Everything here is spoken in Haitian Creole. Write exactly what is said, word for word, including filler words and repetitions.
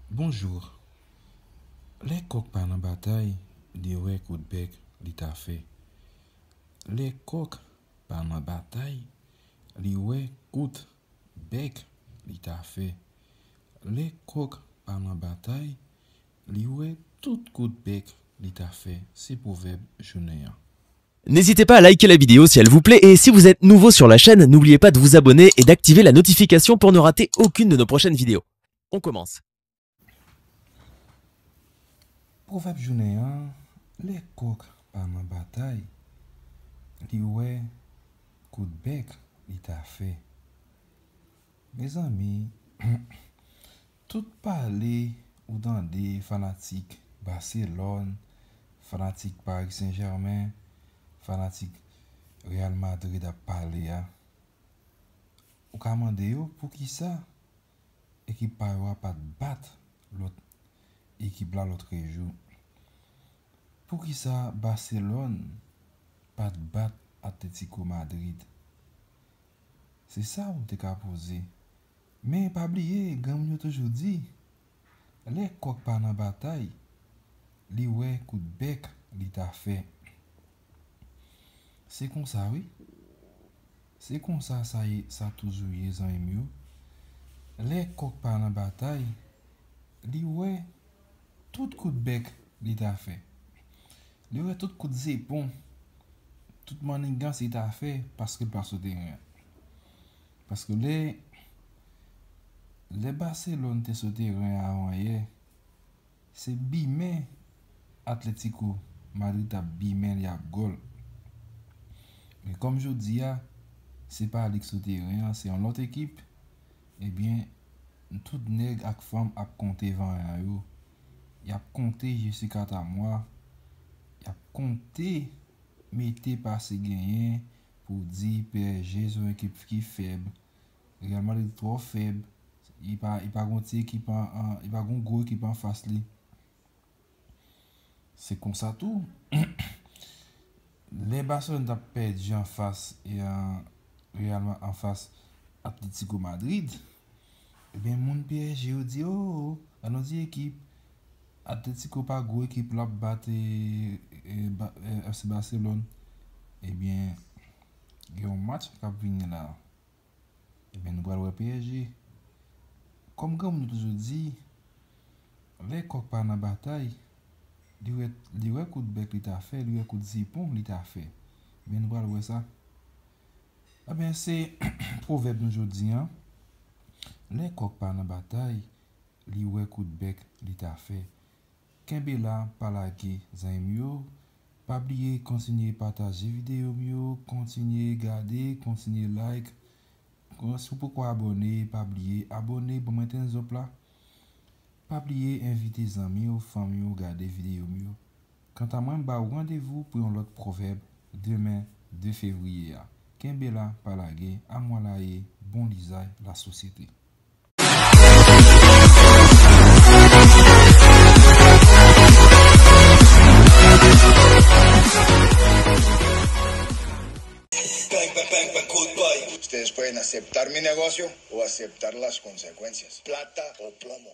Bonjou. Lè kòk pa nan batay, li wè kout bèk li ta fè. Lè kòk pa nan batay, li wè kout bèk li ta fè. Lè kòk pa nan batay, li wè tout kout bèk li ta fè. Se pwovèb jounen an. N'hésitez pas à liker la vidéo si elle vous plaît et si vous êtes nouveau sur la chaîne, n'oubliez pas de vous abonner et d'activer la notification pour ne rater aucune de nos prochaines vidéos. On commence. Pwovèb jounen an, lè kòk pa nan batay, li wè kout bèk li ta fè. Mezanmi, tout pale ou tande fanatik Baselòn, fanatik Paris Saint-Germain, fanatik Real Madrid ap pale a, ou ka mande yo poukisa ekip pa yo a pa t bat lòt ekip la lòtrejou? Poukisa Baselòn pa t bat Atletico Madrid? Se sa ou te ka poze. Men pa bliye, granmoun yo toujou di, lè kòk pa nan batay, li wè kout bèk li ta fè. Se konsa wi. Se konsa sa ye, sa toujou ye, zanmi m yo. Lè kòk pa nan batay, li wè tout kout bèk li ta fè. Li wè tout kout zepon, tout mannigans li ta fè paske l pa sou teren an. Paske lè, lè Baselòn te sou teren an avanyè, se bimen Atletico Madrid t ap bimen li ap gòl. Men kòm jodi a, se pa li k sou teren an, se yon lòt ekip, ebyen, tout nèg ak fanm ap konte vanyan yo. Y ap konte Jessica Tamwa. Y ap konte mete pase genyen pou di P S G se yon ekip ki fèb. Real Madrid twò fèb. Li pa, li pa gon ti ekip an, an, li pa gon gwo ekip anfas li. Se konsa tou. Lè Barcelone t ap pèdi anfas e an, Real Ma- anfas Atletico Madrid, ebyen, moun P S G yo di, o, ann nou di ekip, Atletico pa gwo ekip l ap bat e, e, Ba- e, F C Barcelone. Ebyen, gen yon match k ap vini la. Ebyen, nou pral wè P S G. Kòm granmoun yo toujou di, lè kòk pa nan batay, li wè, li wè kout bèk li ta fè, li wè kout zepon li ta fè. Ebyen, nou pral wè sa. Ebyen, se pwovèb nou jodi an. Lè kòk pa nan batay, li wè kout bèk li ta fè. Kenbe la, pa lage, zanmi m yo. Pa bliye kontinye pataje videyo m yo, kontinye gade, kontinye like. Si w poko abòne, pa bliye abòne, ban mwen thumbs up la. Pa bliye envite zanmi w, fanmi w gade videyo m yo. Kanta mwen, m ba w randevou pou yon lòt pwovèb demen de fevriye a. Kenbe la, pa lage, amwalaye, bon lizay, lasosyete. Bang, bang, bang, bang, good boy. ¿Ustedes pueden aceptar mi negocio o aceptar las consecuencias? Plata o plomo.